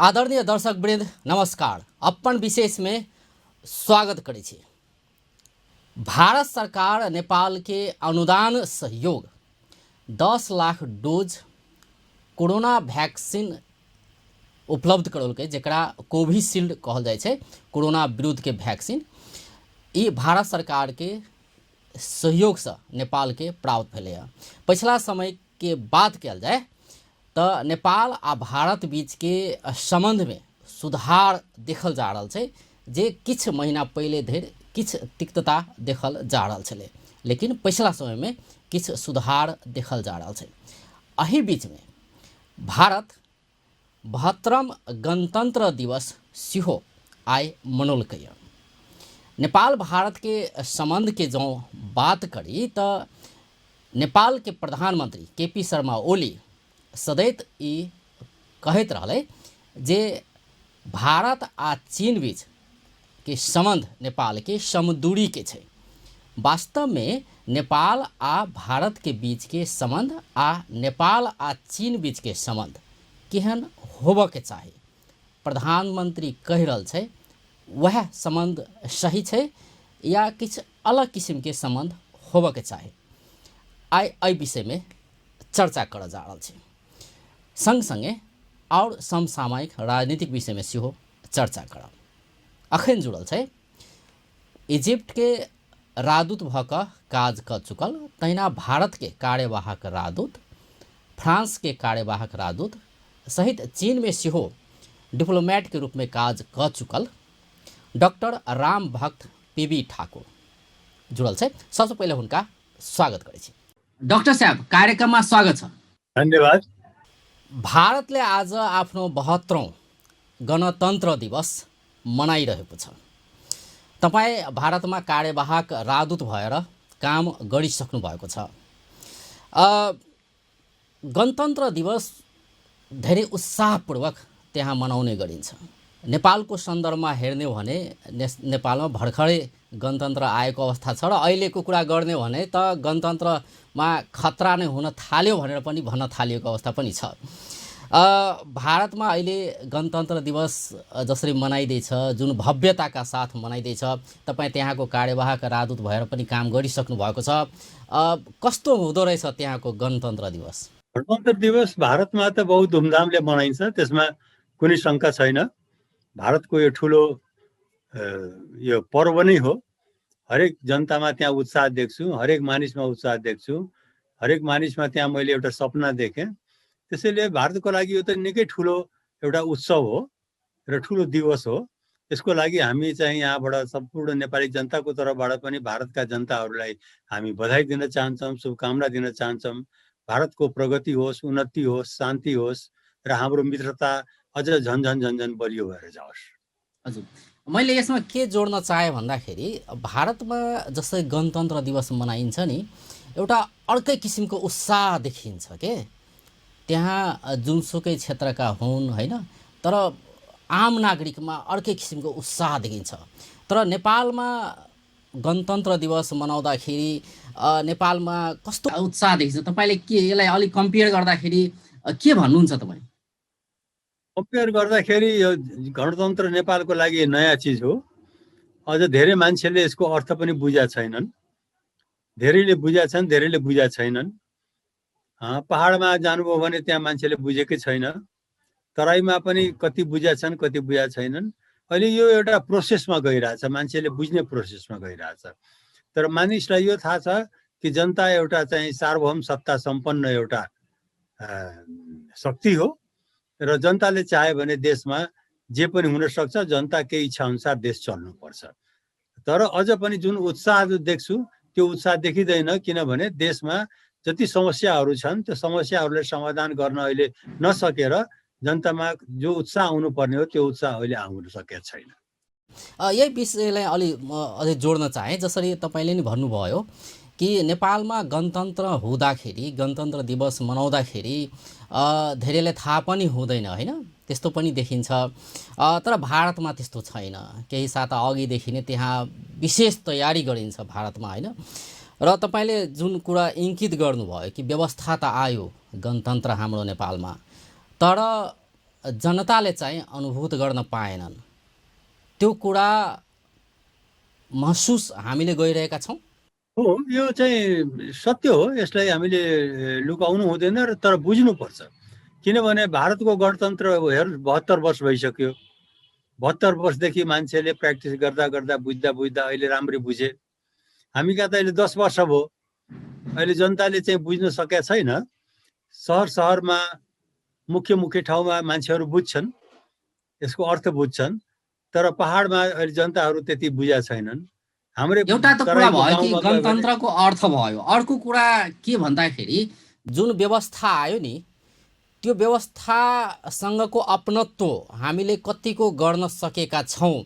आदरणीय दर्शक वृंद नमस्कार। अपन विशेष में स्वागत करै छी। भारत सरकार नेपाल के अनुदान सहयोग 10 लाख डोज कोरोना वैक्सीन उपलब्ध करौलकै, जेकरा कोविशील्ड कहल जाय छै, कोरोना विरुद्ध के वैक्सीन। ई भारत सरकार के सहयोग से नेपाल के प्राप्त भेलै। पिछला समय के बात कल जाए तो नेपाल आ भारत बीच के संबंध में सुधार देखल जा रहा है, जे किछ महीना पहले धरि किछ तिक्तता देखल जा रहा है, लेकिन पिछला समय में किछ सुधार देखल जा रहा है। अही बीच में भारत 72वां गणतंत्र दिवस सिहो आइ मनौलकै। नेपाल भारत के संबंध के जो बात करी तो नेपाल के प्रधानमंत्री केपी शर्मा ओली सदैत ई कहत रहले जे भारत आ चीन बीच के संबंध नेपाल के समदूरी के छै। वास्तव में नेपाल आ भारत के बीच के संबंध आ नेपाल आ चीन बीच के संबंध केहन होबे के चाही, प्रधानमंत्री कह रहल छै वह संबंध सही छै या किछ अलग किस्म के संबंध होबे के चाही। आइ एहि विषय में चर्चा कर जा रहल छै। संग संगे और समसामयिक राजनीतिक विषय में सेहो चर्चा करब। अखन जुड़ल छै इजिप्ट के राजदूत भऽ कऽ काज कऽ चुकल, तहिना भारत के कार्यवाहक राजदूत, फ्रांस के कार्यवाहक राजदूत सहित चीन में सेहो डिप्लोमेट के रूप में काज कऽ चुकल डॉक्टर राम भक्त पीबी ठाकुर जुड़ल छै। सबसे पहले हुनका स्वागत करै छी। डॉक्टर साहब, कार्यक्रम में स्वागत छ। धन्यवाद। भारतले आज आफ्नो 72औं गणतन्त्र दिवस मनाइरहेको छ। तपाईँ भारतमा कार्यवाहक राजदूत भएर काम गरिसक्नु भएको छ। गणतन्त्र दिवस धेरै उत्साहपूर्वक त्यहाँ मनाउने गरिन्छ। नेपालको सन्दर्भमा हेर्ने हो भने नेपालमा भर्खरै गणतन्त्र आएको अवस्था छ र अहिलेको कुरा गर्ने हो भने त गणतन्त्रमा खतरा नै हुन थाल्यो भनेर पनि भन्न थालिएको अवस्था पनि छ। भारतमा अहिले गणतन्त्र दिवस जसरी मनाइदैछ, जुन भव्यताका साथ मनाइदैछ, तपाईँ त्यहाँको कार्यवाहक राजदूत भएर पनि काम गरिसक्नु भएको छ। कस्तो हुँदो रहेछ त्यहाँको गणतन्त्र दिवस? गणतन्त्र दिवस भारतमा त बहुत धुमधामले मनाइन्छ, त्यसमा कुनै शङ्का छैन। भारतको यो ठुलो यो पर्व नै हो। हरेक जनतामा त्यहाँ उत्साह देख्छु, हरेक मानिसमा उत्साह देख्छु, हरेक मानिसमा त्यहाँ मैले एउटा सपना देखेँ। त्यसैले भारतको लागि यो त निकै ठुलो एउटा उत्सव हो र ठुलो दिवस हो। यसको लागि हामी चाहिँ यहाँबाट सम्पूर्ण नेपाली जनताको तर्फबाट पनि भारतका जनताहरूलाई हामी बधाई दिन चाहन्छौँ, शुभकामना दिन चाहन्छौँ। भारतको प्रगति होस्, उन्नति होस्, शान्ति होस् र हाम्रो मित्रता अझ झन बलियो भएर जाओस्। हजुर, मैले यसमा के जोड्न चाहे भन्दाखेरि भारतमा जस्तै गणतन्त्र दिवस मनाइन्छ नि, एउटा अर्कै किसिमको उत्साह देखिन्छ के। त्यहाँ जुनसुकै क्षेत्रका हुन् हैन, तर आम नागरिकमा अर्कै किसिमको उत्साह देखिन्छ। तर नेपालमा गणतन्त्र दिवस मनाउँदाखेरि नेपालमा कस्तो उत्साह देखिन्छ? तपाईले के यसलाई अलिक कम्पेयर गर्दाखेरि के भन्नुहुन्छ तपाईँ? कम्पेयर गर्दाखेरि यो गणतन्त्र नेपालको लागि नयाँ चिज हो। अझ धेरै मान्छेले यसको अर्थ पनि बुझेका छैनन्। धेरैले बुझेका छन्, धेरैले बुझेका छैनन्। पहाडमा जानुभयो भने त्यहाँ मान्छेले बुझेकै छैन। तराईमा पनि कति बुझेका छन्, कति बुझेका छैनन्। अहिले यो एउटा प्रोसेसमा गइरहेछ, मान्छेले बुझ्ने प्रोसेसमा गइरहेछ। तर मानिसलाई यो थाहा छ कि जनता एउटा चाहिँ सार्वभौम सत्ता सम्पन्न एउटा शक्ति हो र जनताले चाहे भने देशमा जे पनि हुन सक्छ, जनताकै इच्छा अनुसार देश चल्नुपर्छ। तर अझ पनि जुन उत्साह देख्छु त्यो उत्साह देखिँदैन, किनभने देशमा जति समस्याहरू छन् त्यो समस्याहरूलाई समाधान गर्न अहिले नसकेर जनतामा जो उत्साह आउनुपर्ने हो त्यो उत्साह अहिले आउन सकेको छैन। यही विषयलाई अझै जोड्न चाहे। जसरी तपाईँले नि भन्नुभयो कि नेपालमा गणतन्त्र हुँदाखेरि, गणतन्त्र दिवस मनाउँदाखेरि धेरैलाई थाहा पनि हुँदैन हैन, त्यस्तो पनि देखिन्छ। तर भारतमा त्यस्तो छैन। केही साता अघिदेखि नै त्यहाँ विशेष तयारी गरिन्छ भारतमा हैन। र तपाईले जुन कुरा इङ्कित गर्नुभयो कि व्यवस्था त आयो गणतन्त्र हाम्रो नेपालमा, तर जनताले चाहिँ अनुभूत गर्न पाएनन् त्यो कुरा महसुस हामीले गरिरहेका छौँ। हो, यो चाहिँ सत्य हो। यसलाई हामीले लुकाउनु हुँदैन र तर बुझ्नुपर्छ। किनभने भारतको गणतन्त्र हेर्नु 72 वर्ष भइसक्यो। 72 वर्षदेखि मान्छेले प्र्याक्टिस गर्दा गर्दा बुझ्दा बुझ्दा अहिले राम्ररी बुझे। हामी कहाँ त अहिले 10 वर्ष भयो। अहिले जनताले चाहिँ बुझ्न सकेका छैन। सहरमा मुख्य ठाउँमा मान्छेहरू बुझ्छन्, यसको अर्थ बुझ्छन्, तर पहाडमा अहिले जनताहरू त्यति बुझा छैनन्। हाम्रो एउटा त कुरा भयो कि गणतन्त्रको अर्थ भयो। अर्को कुरा के भन्दाखेरि जुन व्यवस्था आयो नि त्यो व्यवस्थासँगको अपनत्व हामीले कतिको गर्न सकेका छौँ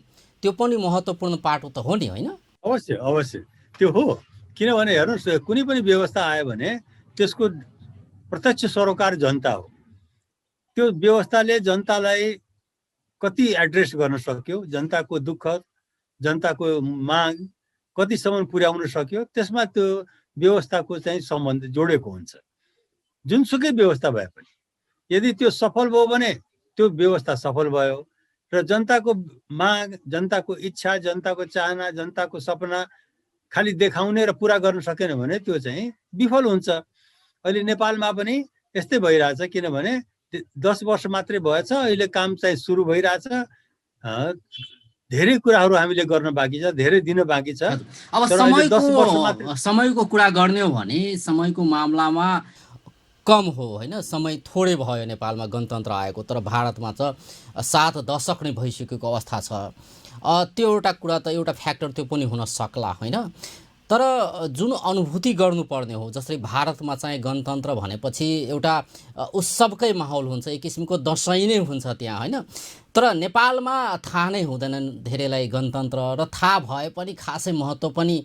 त्यो पनि महत्त्वपूर्ण पाटो त हो नि, होइन? अवश्य त्यो हो। किनभने हेर्नुहोस्, कुनै पनि व्यवस्था आयो भने त्यसको प्रत्यक्ष सरोकार जनता हो। त्यो व्यवस्थाले जनतालाई कति एड्रेस गर्न सक्यो, जनताको दुःख जनताको माग कतिसम्म पुर्याउन सक्यो, त्यसमा त्यो व्यवस्थाको चाहिँ सम्बन्ध जोडेको हुन्छ। जुनसुकै व्यवस्था भए पनि यदि त्यो सफल भयो भने त्यो व्यवस्था सफल भयो र जनताको माग, जनताको इच्छा, जनताको चाहना, जनताको सपना खालि देखाउने र पुरा गर्न सकेन भने त्यो चाहिँ विफल हुन्छ। अहिले नेपालमा पनि यस्तै भइरहेछ। किनभने 10 वर्ष मात्रै भएछ, अहिले काम चाहिँ सुरु भइरहेछ। धेरै कुराहरू हामीले गर्न बाँकी छ, धेरै दिन बाँकी छ। अब समयको कुरा गर्ने हो भने समयको मामलामा कम हो, होइन? समय थोरै भयो नेपालमा गणतन्त्र आएको, तर भारतमा त 7 दशक नै भइसकेको अवस्था छ। त्यो एउटा कुरा त एउटा फ्याक्टर त्यो पनि हुन सक्ला, होइन? तर जुन अनुभूति गर्नुपर्ने हो, जसरी भारतमा चाहिँ गणतन्त्र भनेपछि एउटा उत्सवकै माहौल हुन्छ, एक किसिमको दसैँ नै हुन्छ त्यहाँ, होइन? तर नेपालमा थाहा नै हुँदैनन् धेरैलाई गणतन्त्र, र थाहा भए पनि खासै महत्त्व पनि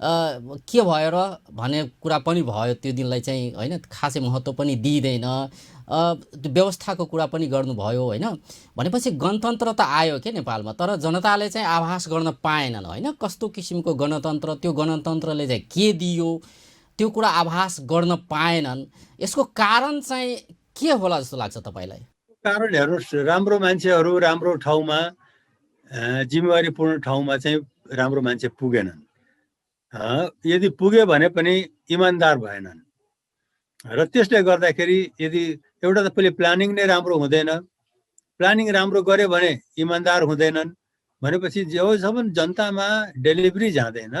के भयो र भन्ने कुरा पनि भयो त्यो दिनलाई चाहिँ, होइन? खासै महत्त्व पनि दिइँदैन। व्यवस्थाको कुरा पनि गर्नुभयो, होइन? भनेपछि गणतन्त्र त आयो के नेपालमा, तर जनताले चाहिँ आभास गर्न पाएनन्, होइन? कस्तो किसिमको गणतन्त्र, त्यो गणतन्त्रले चाहिँ के दियो त्यो कुरा आभास गर्न पाएनन्। यसको कारण चाहिँ के होला जस्तो लाग्छ तपाईँलाई? कारण हेर्नुहोस्, राम्रो मान्छेहरू राम्रो ठाउँमा, जिम्मेवारीपूर्ण ठाउँमा चाहिँ राम्रो मान्छे पुगेनन्। यदि पुगे भने पनि इमान्दार भएनन् र त्यसले गर्दाखेरि यदि एउटा त पहिले प्लानिङ नै राम्रो हुँदैन, प्लानिङ राम्रो गर्यो भने इमान्दार हुँदैनन्, भनेपछि जबसम्म जनतामा डेलिभरी जाँदैन,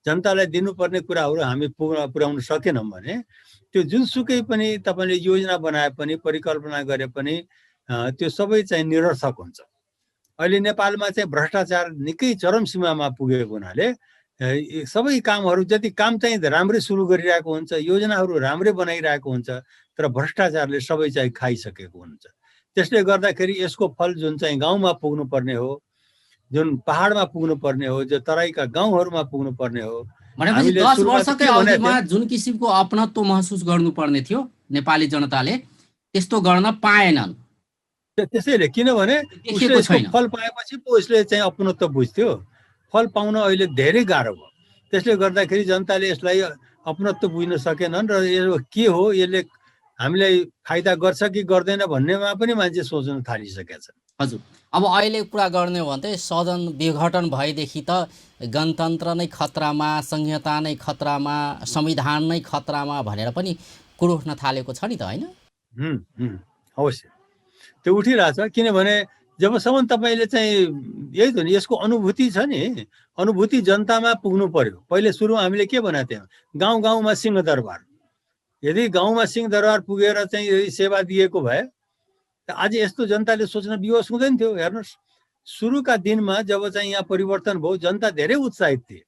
जनतालाई दिनुपर्ने कुराहरू हामी पुर्याउन सकेनौँ भने त्यो जुनसुकै पनि तपाईँले योजना बनाए पनि, परिकल्पना गरे पनि त्यो सबै चाहिँ निरर्थक हुन्छ। अहिले नेपालमा चाहिँ भ्रष्टाचार निकै चरम सीमामा पुगेको हुनाले सबै कामहरू, जति काम चाहिँ राम्रै सुरु गरिरहेको हुन्छ, योजनाहरू राम्रै बनाइरहेको हुन्छ, तर भ्रष्टाचारले सबै चाहिँ खाइसकेको हुन्छ। त्यसले गर्दाखेरि यसको फल जुन चाहिँ गाउँमा पुग्नुपर्ने हो, जुन पहाडमा पुग्नुपर्ने हो, जो तराईका गाउँहरूमा पुग्नुपर्ने हो, भनेपछि 10 वर्षकै अवधिमा जुन किसिमको अपनत्व महसुस गर्नुपर्ने थियो नेपाली जनताले त्यस्तो गर्न पाएनन्। त्यसैले किनभने उसले फल पाएपछि पो उसले चाहिँ अपनत्व बुझ्थ्यो। फल पाउन अहिले धेरै गाह्रो भयो। त्यसले गर्दाखेरि जनताले यसलाई अपनत्व बुझ्न सकेनन् र यो के हो, यसले हामीलाई फाइदा गर्छ कि गर्दैन भन्नेमा पनि मान्छे सोच्न थालिसकेका छन्। हजुर, अब अहिले कुरा गर्ने हो भने सदन विघटन भएदेखि त गणतन्त्र नै खतरामा, संहिता नै खतरामा, संविधान नै खतरामा भनेर पनि कुरो उठ्न थालेको छ नि त, होइन? अवश्य त्यो उठिरहेछ। किनभने जबसम्म तपाईँले चाहिँ यही त नि, यसको अनुभूति छ नि, अनुभूति जनतामा पुग्नु पर्यो। पहिले सुरुमा हामीले के भनेको थियौँ, गाउँ गाउँमा सिंहदरबार। यदि गाउँमा सिंहदरबार पुगेर चाहिँ यदि सेवा दिएको भए आज यस्तो जनताले सोच्न विवश हुँदैन थियो। हेर्नुहोस्, सुरुका दिनमा जब चाहिँ यहाँ परिवर्तन भयो, जनता धेरै उत्साहित थिए।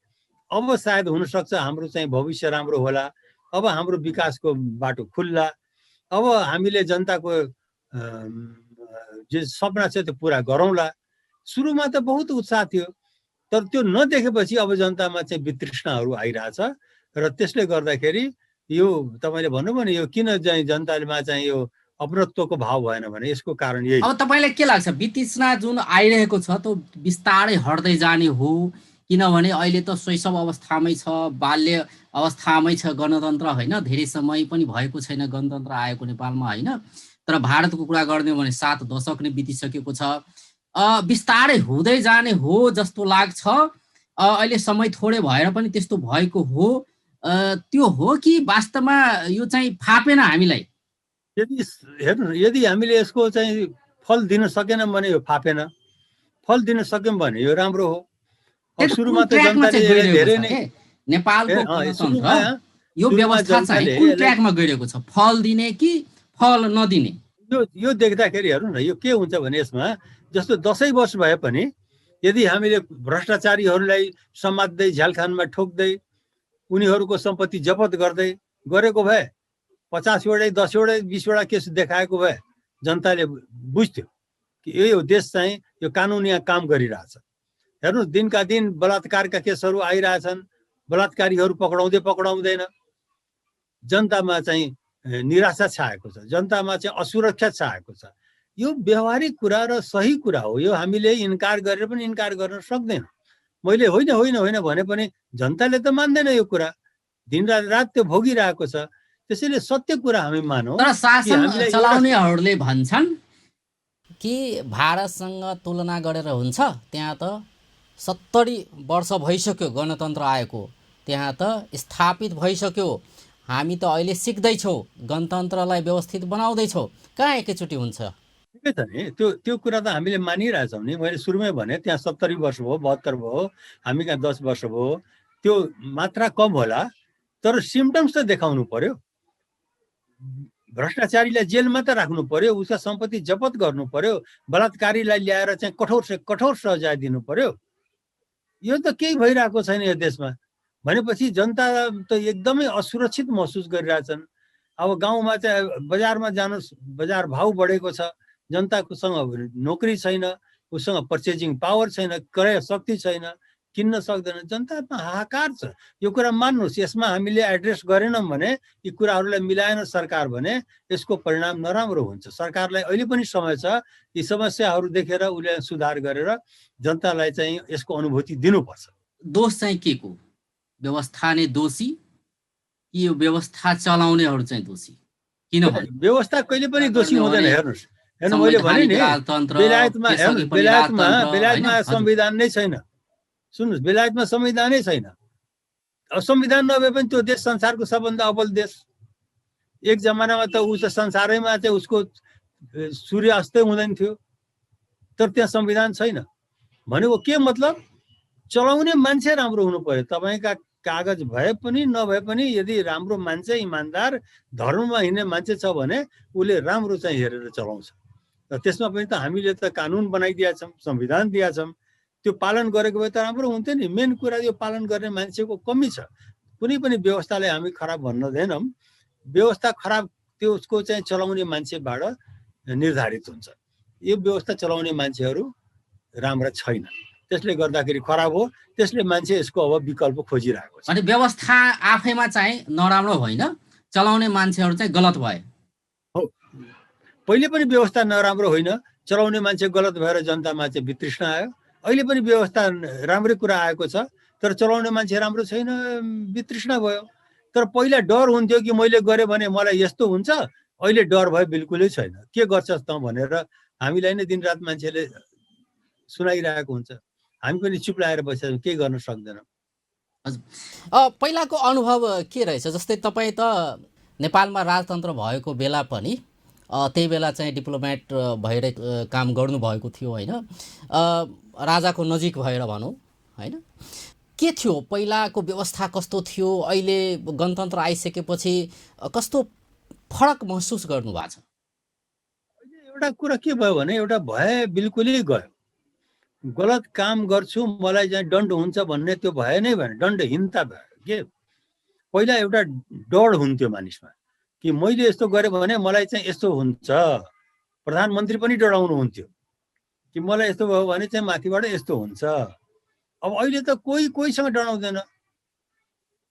अब सायद हुनसक्छ हाम्रो चाहिँ भविष्य राम्रो होला, अब हाम्रो विकासको बाटो खुल्ला, अब हामीले जनताको जे सपना छ त्यो पुरा गरौँला। सुरुमा त बहुत उत्साह थियो, तर त्यो नदेखेपछि अब जनतामा चाहिँ वितृष्णाहरू आइरहेछ र त्यसले गर्दाखेरि यो तपाईँले भन्नुभयो नि, यो किन चाहिँ जनतामा चाहिँ यो अपनत्वको भाव भएन भने यसको कारण यही। अब तपाईँलाई के लाग्छ, वितृष्णा जुन आइरहेको छ त्यो बिस्तारै हट्दै जाने हो, किनभने अहिले त शैशव अवस्थामै छ, बाल्य अवस्थामै छ गणतन्त्र, होइन? धेरै समय पनि भएको छैन गणतन्त्र आएको नेपालमा, होइन? तर भारतको कुरा गर्ने हो भने 7 दशक नै बितिसकेको छ। बिस्तारै हुँदै जाने हो जस्तो लाग्छ। अहिले समय थोरै भएर पनि त्यस्तो भएको हो। त्यो हो कि वास्तवमा यो चाहिँ फापेन हामीलाई? यदि हेर्नु न, यदि हामीले यसको चाहिँ फल दिन सकेनौँ भने यो फापेन, फल दिन सक्यौँ भने यो राम्रो हो। अब त्यही त कुन सुरुमा त ट्र्याकमा जनताले चाहिँ यसलाई गइरहेको धेरै छ नै के? नेपालको गणतन्त्र यो सुरुमा व्यवस्था चाहिँ जनताले कुन यसलाई ट्र्याकमा गइरहेको छ? फल दिने कि फल नदिने? यो देख्दाखेरि हेर्नु न, यो के हुन्छ भने यसमा जस्तो 10 वर्ष भए पनि यदि हामीले भ्रष्टाचारीहरूलाई समात्दै झ्यालखानमा ठोक्दै उनीहरूको सम्पत्ति जफत गर्दै गरेको भए 50 वटै 10 वटै 20 वटा केस देखाएको भए जनताले बुझ्थ्यो कि यो देश चाहिँ यो कानुन यहाँ काम गरिरहेछ। हेर्नु, दिनका दिन बलात्कारका केसहरू आइरहेछन्, बलात्कारीहरू पक्राउँदैन, जनतामा चाहिँ निराशा छाएको छ, जनतामा चाहिँ असुरक्षा छाएको छ। यो व्यवहारिक कुरा र सही कुरा हो। यो हामीले इन्कार गरेर पनि इन्कार गर्न सक्दैन। मैले होइन होइन होइन भने पनि जनताले त मान्दैन यो कुरा, दिनरात त्यो भोगिरहेको छ। त्यसैले सत्य कुरा हामी मानौँ। तर शासन चलाउनेहरूले भन्छन् कि भारतसँग तुलना गरेर हुन्छ, त्यहाँ त 70 वर्ष भइसक्यो गणतन्त्र आएको, त्यहाँ त स्थापित भइसक्यो, हामी त अहिले सिक्दैछौँ, गणतन्त्रलाई व्यवस्थित बनाउँदैछौँ, कहाँ एकैचोटि हुन्छ? ठिकै छ नि, त्यो कुरा त हामीले मानिरहेछौँ नि। मैले सुरुमै भने त्यहाँ 70 वर्ष भयो, 72 भयो, हामी कहाँ 10 वर्ष भयो। त्यो मात्रा कम होला, तर सिम्टम्स त देखाउनु पर्यो। भ्रष्टाचारीलाई जेलमा त राख्नु पर्यो, उसका सम्पत्ति जफत गर्नु पर्यो, बलात्कारीलाई ल्याएर चाहिँ कठोर से कठोर सजाय दिनु पर्यो। यो त केही भइरहेको छैन यो देशमा। भनेपछि जनता त एकदमै असुरक्षित महसुस गरिरहेछन्। अब गाउँमा चाहिँ बजारमा जानुहोस्, बजार भाउ बढेको छ, जनताकोसँग नोकरी छैन, उसँग पर्चेजिङ पावर छैन, क्रय शक्ति छैन, किन्न सक्दैन, जनतामा हाहाकार छ। यो कुरा मान्नुहोस्, यसमा हामीले एड्रेस गरेनौँ भने, यी कुराहरूलाई मिलाएन सरकार भने यसको परिणाम नराम्रो हुन्छ। सरकारलाई अहिले पनि समय छ, यी समस्याहरू देखेर उसले सुधार गरेर जनतालाई चाहिँ यसको अनुभूति दिनुपर्छ। दोष चाहिँ के को? व्यवस्था नै दोषी कि यो व्यवस्था चलाउनेहरू चाहिँ दोषी? किन भन्नु? व्यवस्था कहिले पनि दोषी हुँदैन। हेर्नुहोस्, मैले भने नि, बेलायतमा संविधान नै छैन। सुन्नुहोस्, बेलायतमा संविधानै छैन। अब संविधान नभए पनि त्यो देश संसारको सबभन्दा अब्बल देश। एक जमानामा त उस संसारैमा चाहिँ उसको सूर्य अस्तै हुँदैन थियो, तर त्यहाँ संविधान छैन। भनेको के मतलब? चलाउने मान्छे राम्रो हुनु पर्यो। तपाईँका कागज भए पनि नभए पनि यदि राम्रो मान्छे, इमान्दार, धर्ममा हिँड्ने मान्छे छ भने उसले राम्रो चाहिँ हेरेर चलाउँछ। र त्यसमा पनि त हामीले त कानुन बनाइदिएका छौँ, संविधान दिएका छौँ, त्यो पालन गरेको भए त राम्रो हुन्थ्यो नि। मेन कुरा यो पालन गर्ने मान्छेको कमी छ। कुनै पनि व्यवस्थालाई हामी खराब भन्न दिदैनौँ, व्यवस्था खराब त्यो उसको चाहिँ चलाउने मान्छेबाट निर्धारित हुन्छ। यो व्यवस्था चलाउने मान्छेहरू राम्रा छैन, त्यसले गर्दाखेरि खराब हो। त्यसले मान्छे यसको अब विकल्प खोजिरहेको छ। अनि व्यवस्था आफैमा चाहिँ नराम्रो होइन, चलाउने मान्छेहरू चाहिँ गलत भए हो। पहिले पनि व्यवस्था नराम्रो होइन, चलाउने मान्छे गलत भएर जनतामा चाहिँ वितृष्णा आयो। अहिले पनि व्यवस्था राम्रै कुरा आएको छ, तर चलाउने मान्छे राम्रो छैन, वितृष्णा भयो। तर पहिला डर हुन्थ्यो कि मैले गरेँ भने मलाई यस्तो हुन्छ, अहिले डर भयो बिल्कुलै छैन। के गर्छस् त भनेर हामीलाई नै दिनरात मान्छेले सुनाइरहेको हुन्छ, हामी पनि चुप लागेर बसेर केही गर्न सक्दैनौँ। हजुर, पहिलाको अनुभव के रहेछ? जस्तै तपाईँ त नेपालमा राजतन्त्र भएको बेला पनि त्यही बेला चाहिँ डिप्लोमेट भएर काम गर्नुभएको थियो होइन, राजाको नजिक भएर भनौँ होइन। के थियो पहिलाको व्यवस्था, कस्तो थियो? अहिले गणतन्त्र आइसकेपछि कस्तो फरक महसुस गर्नुभएको छ? एउटा कुरा के भयो भने, एउटा भय बिल्कुलै गयो। गलत काम गर्छु मलाई चाहिँ दण्ड हुन्छ भन्ने त्यो भए नै भएन, दण्डहीनता भयो के। पहिला एउटा डर हुन्थ्यो मानिसमा कि मैले यस्तो गरेँ भने मलाई चाहिँ यस्तो हुन्छ। प्रधानमन्त्री पनि डराउनु हुन्थ्यो कि मलाई यस्तो भयो भने चाहिँ माथिबाट यस्तो हुन्छ। अब अहिले त कोहीसँग डराउँदैन।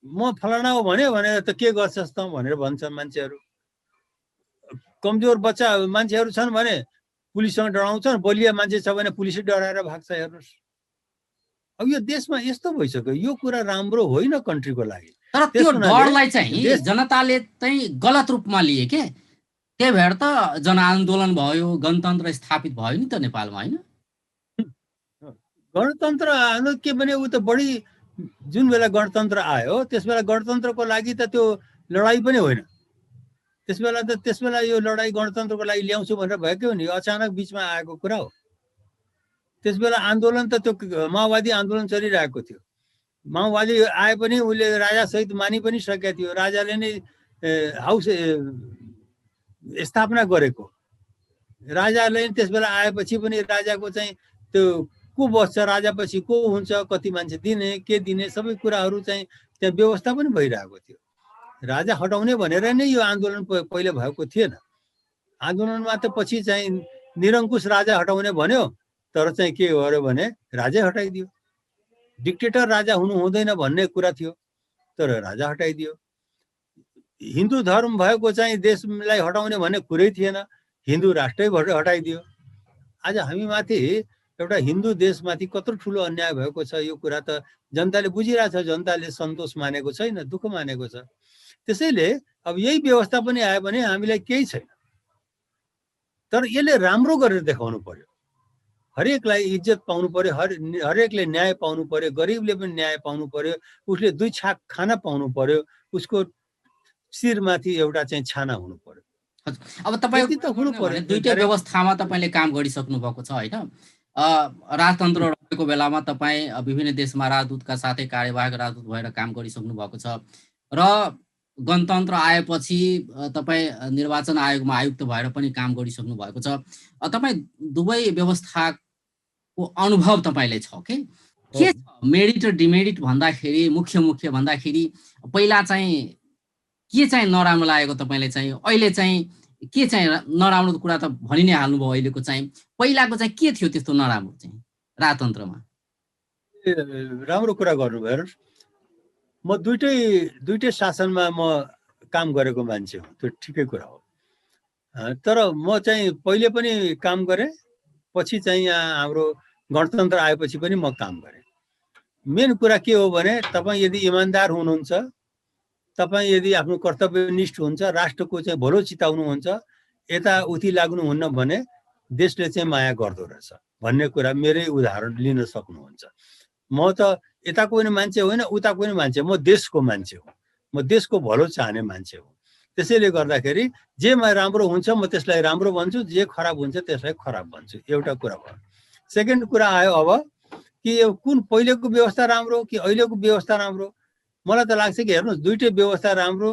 म फलाना हो भने त के गर्छस् त भनेर भन्छ मान्छेहरू। कमजोर बच्चा मान्छेहरू छन् भने पुलिससँग डराउँछन्, बलिया मान्छे छ भने पुलिसै डराएर भाग्छ। हेर्नुहोस्, अब यो देशमा यस्तो भइसक्यो। यो कुरा राम्रो होइन कन्ट्रीको लागि। तर त्यो डरलाई चाहिँ जनताले चाहिँ गलत रूपमा लिए के। त्यही भएर त जनआन्दोलन भयो, गणतन्त्र स्थापित भयो नि त नेपालमा, होइन? गणतन्त्र आउनु के भने ऊ त बढी जुन बेला गणतन्त्र आयो त्यस बेला गणतन्त्रको लागि त त्यो लडाइँ पनि होइन। त्यस बेला यो लडाइँ गणतन्त्रको लागि ल्याउँछु भनेर भएको हो नि, अचानक बिचमा आएको कुरा हो। त्यस बेला आन्दोलन त त्यो माओवादी आन्दोलन चलिरहेको थियो। माओवादी आए पनि उसले राजासहित मानि पनि सकेका थियो। राजाले नै हाउस स्थापना गरेको। राजाले त्यस बेला आएपछि पनि राजाको चाहिँ त्यो को बस्छ, राजापछि को हुन्छ, कति मान्छे दिने, के दिने, सबै कुराहरू चाहिँ त्यहाँ व्यवस्था पनि भइरहेको थियो। राजा हटाउने भनेर नै यो आन्दोलन पहिले भएको थिएन। आन्दोलनमा त पछि चाहिँ निरङ्कुश राजा हटाउने भन्यो, तर चाहिँ के गर्यो भने राजै हटाइदियो। डिक्टेटर राजा हुनु हुँदैन भन्ने कुरा थियो, तर राजा हटाइदियो। हिन्दू धर्म भएको चाहिँ देशलाई हटाउने भन्ने कुरै थिएन, हिन्दू राष्ट्रै हटाइदियो। आज हामी माथि एउटा हिन्दू देशमाथि कत्रो ठुलो अन्याय भएको छ, यो कुरा त जनताले बुझिरहेछ। जनताले सन्तोष मानेको छैन, दुःख मानेको छ। त्यसैले अब यही व्यवस्था पनि आयो भने हामीलाई केही छैन, तर यसले राम्रो गरेर देखाउनु पर्यो। हरेकलाई इज्जत पाउनु पर्यो, हरेकले न्याय पाउनु पर्यो, गरिबले पनि न्याय पाउनु पर्यो, उसले दुई छाक खाना पाउनु पर्यो, उसको शिरमाथि एउटा चाहिँ छाना हुनु पर्यो। अब तपाईँ दुईटै व्यवस्थामा तपाईँले काम गरिसक्नु भएको छ, होइन? राजतन्त्र रहेको बेलामा तपाईँ विभिन्न देशमा राजदूतका साथै कार्यवाहक राजदूत भएर काम गरिसक्नु भएको छ र गणतन्त्र आएपछि तपाईँ निर्वाचन आयोगमा आयुक्त भएर पनि काम गरिसक्नु भएको छ। तपाईँ दुवै व्यवस्थाको अनुभव तपाईँले छ के छ? मेरिट र डिमेरिट भन्दाखेरि, मुख्य भन्दाखेरि पहिला चाहिँ के चाहिँ नराम्रो लागेको तपाईँले चाहिँ? अहिले चाहिँ के चाहिँ नराम्रो कुरा त भनि नै हाल्नुभयो। अहिलेको चाहिँ पहिलाको चाहिँ के थियो त्यस्तो नराम्रो चाहिँ राजतन्त्रमा? राम्रो कुरा गर्नुभयो। हेर्नुहोस्, म दुइटै शासनमा म काम गरेको मान्छे हो, त्यो ठिकै कुरा हो। तर म चाहिँ पहिले पनि काम गरेँ, पछि चाहिँ यहाँ हाम्रो गणतन्त्र आएपछि पनि म काम गरेँ। मेन कुरा के हो भने तपाईँ यदि इमान्दार हुनुहुन्छ, तपाईँ यदि आफ्नो कर्तव्यनिष्ठ हुन्छ, राष्ट्रको चाहिँ भलो चिताउनुहुन्छ, यताउति लाग्नुहुन्न भने देशले चाहिँ माया गर्दो रहेछ भन्ने कुरा मेरै उदाहरण लिन सक्नुहुन्छ। म त यताको पनि मान्छे होइन, उताको पनि मान्छे, म देशको मान्छे हो, म देशको भलो चाहने मान्छे हो। त्यसैले गर्दाखेरि जेमा राम्रो हुन्छ म त्यसलाई राम्रो भन्छु, जे खराब हुन्छ त्यसलाई खराब भन्छु। एउटा कुरा भयो। सेकेन्ड कुरा आयो अब कि कुन पहिलेको व्यवस्था राम्रो कि अहिलेको व्यवस्था राम्रो? मलाई त लाग्छ कि हेर्नुहोस्, दुइटै व्यवस्था राम्रो,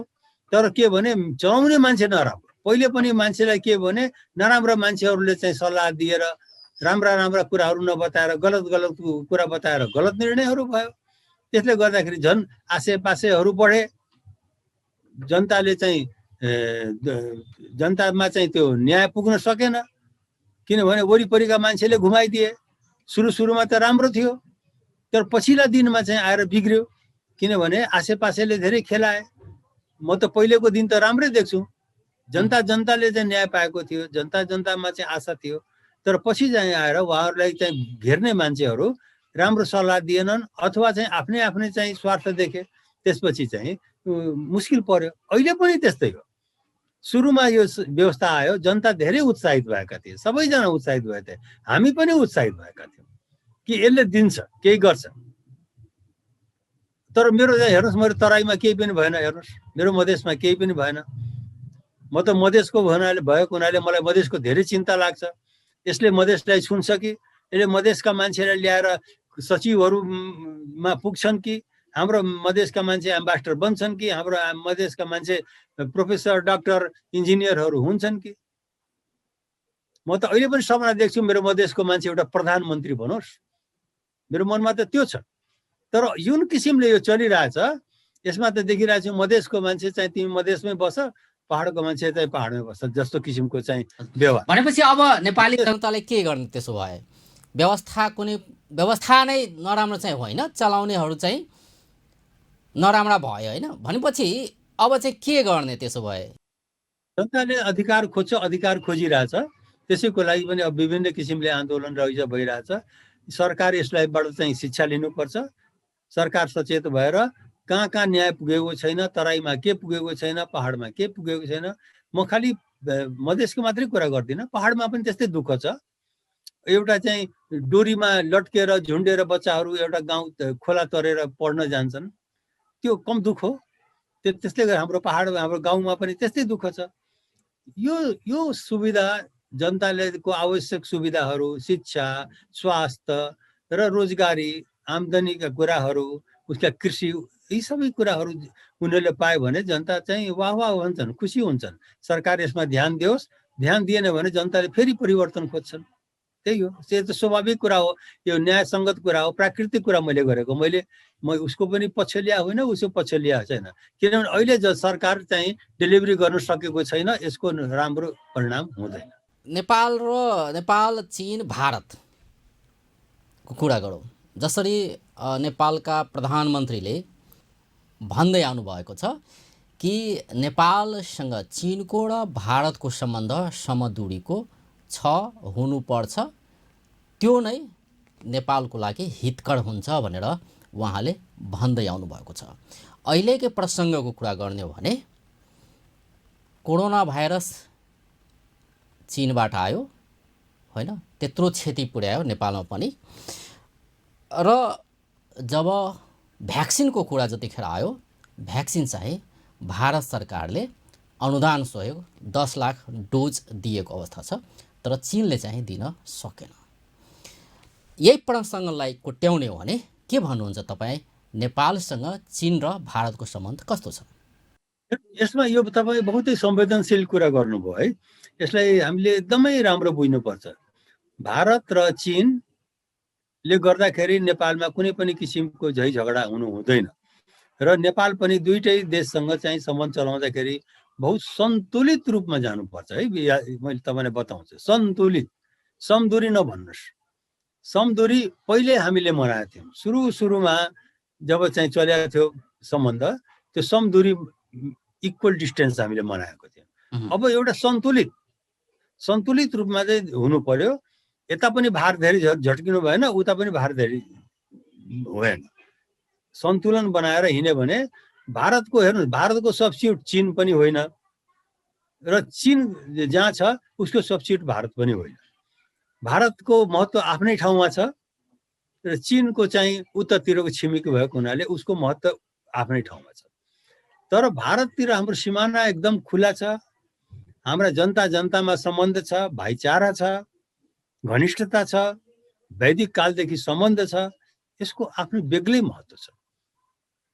तर के भने चलाउने मान्छे नराम्रो। पहिले पनि मान्छेलाई के भने नराम्रा मान्छेहरूले चाहिँ सल्लाह दिएर राम्रा कुराहरू नबताएर गलत कुरा बताएर गलत निर्णयहरू भयो। त्यसले गर्दाखेरि झन् आसेपासेहरू बढे। जनताले चाहिँ जनतामा चाहिँ त्यो न्याय पुग्न सकेन, किनभने वरिपरिका मान्छेले घुमाइदिए। सुरुमा त राम्रो थियो, तर पछिल्ला दिनमा चाहिँ आएर बिग्रियो, किनभने आसेपासेले धेरै खेलाए। म त पहिलेको दिन त राम्रै देख्छु, जनताले चाहिँ न्याय पाएको थियो, जनतामा चाहिँ आशा थियो। तर पछि चाहिँ आएर उहाँहरूलाई चाहिँ घेर्ने मान्छेहरू राम्रो सल्लाह दिएनन्, अथवा चाहिँ आफ्नै चाहिँ स्वार्थ देखे। त्यसपछि चाहिँ मुस्किल पर्यो। अहिले पनि त्यस्तै हो। सुरुमा यो व्यवस्था आयो, जनता धेरै उत्साहित भएका थिए, सबैजना उत्साहित भएका थिए, हामी पनि उत्साहित भएका थियौँ कि यसले दिन्छ, केही गर्छ। तर मेरो हेर्नुहोस्, मेरो तराईमा केही पनि भएन। हेर्नुहोस्, मेरो मधेसमा केही पनि भएन। म त मधेसको भएको हुनाले मलाई मधेसको धेरै चिन्ता लाग्छ। यसले मधेसलाई छुन्छ कि, यसले मधेसका मान्छेलाई ल्याएर सचिवहरूमा पुग्छन् कि, हाम्रो मधेसका मान्छे एम्बासडर बन्छन् कि, हाम्रो मधेसका मान्छे प्रोफेसर, डाक्टर, इन्जिनियरहरू हुन्छन् कि? म त अहिले पनि सपना देख्छु मेरो मधेसको मान्छे एउटा प्रधानमन्त्री बनोस्। मेरो मनमा त त्यो छ। तर जुन किसिमले यो चलिरहेछ, यसमा त देखिरहेको छु मधेसको मान्छे चाहिँ तिमी मधेसमै बस, पहाडको मान्छे चाहिँ पहाडमै बस्छ जस्तो किसिमको चाहिँ व्यवहार। भनेपछि अब नेपाली जनताले के गर्ने त्यसो भए? व्यवस्था नै नराम्रो चाहिँ होइन, चलाउनेहरू चाहिँ नराम्रा भयो, होइन? भनेपछि अब चाहिँ के गर्ने त्यसो भए? जनताले अधिकार खोज्छ, अधिकार खोजिरहेछ। त्यसैको लागि पनि अब विभिन्न किसिमले आन्दोलन भइरहेछ। सरकार यसलाईबाट चाहिँ शिक्षा लिनुपर्छ। सरकार सचेत भएर कहाँ न्याय पुगेको छैन, तराईमा के पुगेको छैन, पहाडमा के पुगेको छैन। म खालि मधेसको मात्रै कुरा गर्दिनँ, पहाडमा पनि त्यस्तै दुःख छ। एउटा चाहिँ डोरीमा लट्केर झुन्डेर बच्चाहरू एउटा गाउँ खोला तरेर पढ्न जान्छन्, त्यो कम दुःख हो? त्यस्तै गरी हाम्रो पहाड हाम्रो गाउँमा पनि त्यस्तै दुःख छ। यो सुविधा जनतालेको आवश्यक सुविधाहरू, शिक्षा, स्वास्थ्य र रोजगारी, आम्दानीका कुराहरू, उसका कृषि, यी सबै कुराहरू उनीहरूले पायो भने जनता चाहिँ वाह वाह भन्छन्, खुसी हुन्छन्। सरकार यसमा ध्यान दियोस्, ध्यान दिएन भने जनताले फेरि परिवर्तन खोज्छन्। त्यही हो, त्यो त स्वाभाविक कुरा हो, यो न्यायसङ्गत कुरा हो, प्राकृतिक कुरा मैले गरेको। म उसको पनि पक्ष लिया होइन, उसको पक्ष लिया छैन, किनभने अहिले सरकार चाहिँ डेलिभरी गर्न सकेको छैन, यसको राम्रो परिणाम हुँदैन। नेपाल, चीन, भारतको कुरा गरौँ, जसरी नेपालका प्रधानमन्त्रीले भन्दै आउनुभएको छ कि नेपालसँग चीनको र भारतको सम्बन्ध समदूरीको छ, हुनुपर्छ, त्यो नै नेपालको लागि हितकर हुन्छ भनेर उहाँले भन्दै आउनुभएको छ। अहिलेकै प्रसङ्गको कुरा गर्ने हो भने कोरोना भाइरस चीनबाट आयो होइन, त्यत्रो क्षति पुर्यायो नेपालमा पनि, र जब भ्याक्सिनको कुरा जतिखेर आयो, भ्याक्सिन चाहिँ भारत सरकारले अनुदान सहयोग 10 लाख डोज दिएको अवस्था छ, तर चीनले चाहिँ दिन सकेन। यही प्रसङ्गलाई कोट्याउने हो भने के भन्नुहुन्छ तपाईँ? नेपालसँग चीन र भारतको सम्बन्ध कस्तो छ? यसमा यो तपाईँ बहुतै संवेदनशील कुरा गर्नुभयो है। यसलाई हामीले एकदमै राम्रो बुझ्नुपर्छ। भारत र चीनले गर्दाखेरि नेपालमा कुनै पनि किसिमको झै झगडा हुनु हुँदैन, र नेपाल पनि दुईटै देशसँग चाहिँ सम्बन्ध चलाउँदाखेरि बहुत सन्तुलित रूपमा जानुपर्छ है। मैले तपाईँलाई बताउँछु, सन्तुलित, समदूरी नभन्नुहोस्। समदूरी पहिले हामीले मनाएको थियौँ, सुरुमा जब चाहिँ चलेको थियो सम्बन्ध, त्यो समदूरी इक्वल डिस्टेन्स हामीले मनाएको थियौँ। अब एउटा सन्तुलित रूपमा चाहिँ हुनु पर्यो। यता पनि भार धेरै झट्किनु भएन, उता पनि भार धेरै भएन, सन्तुलन बनाएर हिँड्यो भने भारतको हेर्नु, भारतको सब्स्टिट्युट चीन पनि होइन, र चीन जहाँ छ उसको सब्स्टिट्युट भारत पनि होइन। भारतको महत्त्व आफ्नै ठाउँमा छ, र चीनको चाहिँ उत्तरतिरको छिमेकी भएको हुनाले उसको महत्त्व आफ्नै ठाउँमा छ। तर भारततिर हाम्रो सिमाना एकदम खुला छ, हाम्रा जनतामा सम्बन्ध छ, भाइचारा छ, घनिष्ठता छ, वैदिक कालदेखि सम्बन्ध छ, यसको आफ्नो बेग्लै महत्त्व छ।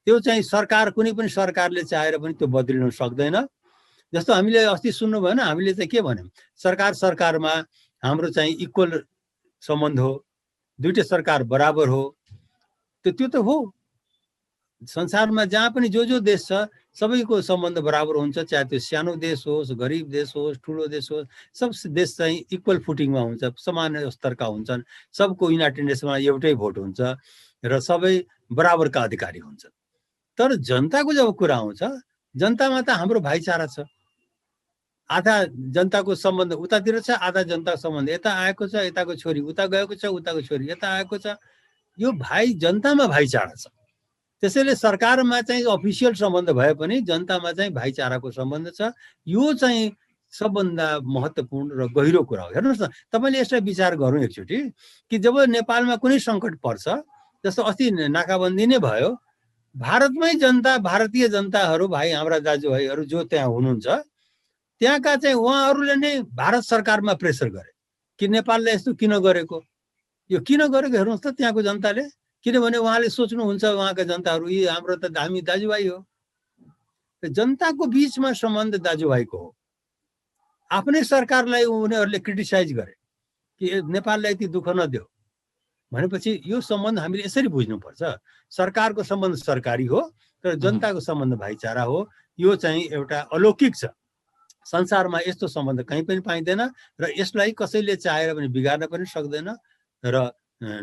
त्यो चाहिँ कुनै पनि सरकारले चाहेर पनि त्यो बदलिन सक्दैन। जस्तो हामीले अस्ति सुन्नु भएन, हामीले चाहिँ के भन्यौँ, सरकारमा हाम्रो चाहिँ इक्वल सम्बन्ध हो, दुईटै सरकार बराबर हो। त्यो त हो, संसारमा जहाँ पनि जो देश छ सबैको सम्बन्ध बराबर हुन्छ, चाहे त्यो सानो देश होस्, गरिब देश होस्, ठुलो देश होस्, सब देश चाहिँ इक्वल फुटिङमा हुन्छ, समान स्तरका हुन्छन्, सबको युनाइटेड नेसनमा एउटै भोट हुन्छ र सबै बराबरका अधिकारी हुन्छन्। तर जनताको जब कुरा आउँछ, जनतामा त हाम्रो भाइचारा छ, आधा जनताको सम्बन्ध उतातिर छ, आधा जनताको सम्बन्ध यता आएको छ, यताको छोरी उता गएको छ, उताको छोरी यता आएको छ, यो जनतामा भाइचारा छ। त्यसैले सरकारमा चाहिँ अफिसियल सम्बन्ध भए पनि जनतामा चाहिँ भाइचाराको सम्बन्ध छ। यो चाहिँ सबभन्दा महत्त्वपूर्ण र गहिरो कुरा हो। हेर्नुहोस् न, तपाईँले यसलाई विचार गरौँ एकचोटि कि जब नेपालमा कुनै सङ्कट पर्छ, जस्तो अस्ति नाकाबन्दी नै भयो, भारतमै जनता, भारतीय जनताहरू, भाइ हाम्रा दाजुभाइहरू जो त्यहाँ हुनुहुन्छ, त्यहाँका चाहिँ उहाँहरूले नै भारत सरकारमा प्रेसर गरे कि नेपालले यस्तो किन गरेको, यो किन गरेको हेर्नुहोस् त त्यहाँको जनताले। किनभने उहाँले सोच्नुहुन्छ, उहाँका जनताहरू, यी हाम्रो त हामी दाजुभाइ हो। जनताको बिचमा सम्बन्ध दाजुभाइको हो। आफ्नै सरकारलाई उनीहरूले क्रिटिसाइज गरे कि नेपाललाई यति दुःख नदियो भनेपछि यो सम्बन्ध हामीले यसरी बुझ्नुपर्छ। सरकारको सम्बन्ध सरकारी हो, तर जनताको सम्बन्ध भाइचारा हो। यो चाहिँ एउटा अलौकिक छ, संसारमा यस्तो सम्बन्ध कहीँ पनि पाइँदैन, र यसलाई कसैले चाहेर पनि बिगार्न पनि सक्दैन र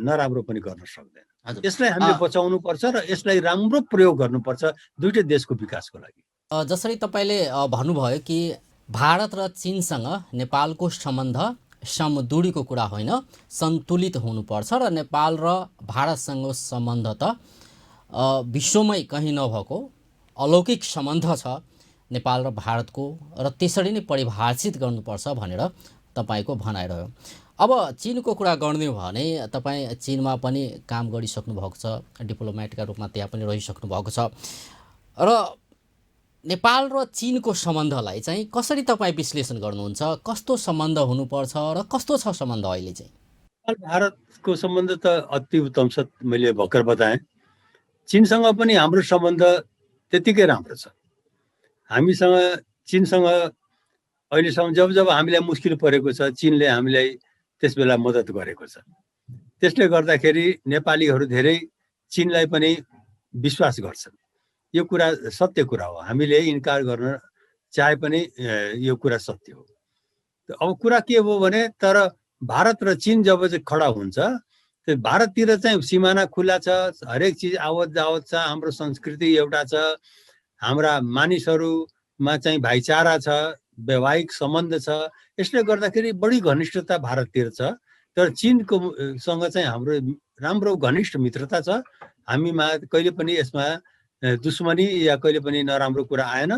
नराम्रो पनि गर्न सक्दैन। यसलाई हामीले बचाउनु पर्छ र यसलाई राम्रो प्रयोग गर्नुपर्छ दुईटै देशको विकासको लागि। जसरी तपाईँले भन्नुभयो कि भारत र चीनसँग नेपालको सम्बन्ध समदूरीको कुरा होइन, सन्तुलित हुनुपर्छ, र नेपाल र भारतसँगको सम्बन्ध त विश्वमै कहीँ नभएको अलौकिक सम्बन्ध छ, नेपाल र भारतको र त्यसरी नै परिभाषित गर्नुपर्छ भनेर तपाईँको भनाइरह्यो। अब चीनको कुरा गर्ने हो भने तपाईँ चीनमा पनि काम गरिसक्नु भएको छ, डिप्लोमेटका रूपमा त्यहाँ पनि रहिसक्नु भएको छ र नेपाल र चीनको सम्बन्धलाई चाहिँ कसरी तपाईँ विश्लेषण गर्नुहुन्छ? कस्तो सम्बन्ध हुनुपर्छ र कस्तो छ सम्बन्ध अहिले चाहिँ? भारतको सम्बन्ध त अति उत्तम छ, मैले भर्खर बताएँ। चीनसँग पनि हाम्रो सम्बन्ध त्यतिकै राम्रो छ। हामीसँग चीनसँग अहिलेसम्म जब जब हामीलाई मुस्किल परेको छ चीनले हामीलाई त्यस बेला मद्दत गरेको छ। त्यसले गर्दाखेरि नेपालीहरू धेरै चीनलाई पनि विश्वास गर्छन्। यो कुरा सत्य कुरा हो, हामीले इन्कार गर्न चाहे पनि यो कुरा सत्य हो। अब कुरा के हो भने तर भारत र चीन जब चाहिँ खडा हुन्छ त्यो भारततिर चाहिँ सिमाना खुला छ, हरेक चिज आवत जावत छ, हाम्रो संस्कृति एउटा छ, हाम्रा मानिसहरूमा चाहिँ भाइचारा छ, वैवाहिक सम्बन्ध छ। यसले गर्दाखेरि बढी घनिष्ठता भारततिर छ। तर चीनको सँग चाहिँ हाम्रो राम्रो घनिष्ठ मित्रता छ। हामीमा कहिले पनि यसमा दुश्मनी या कहिले पनि नराम्रो कुरा आएन।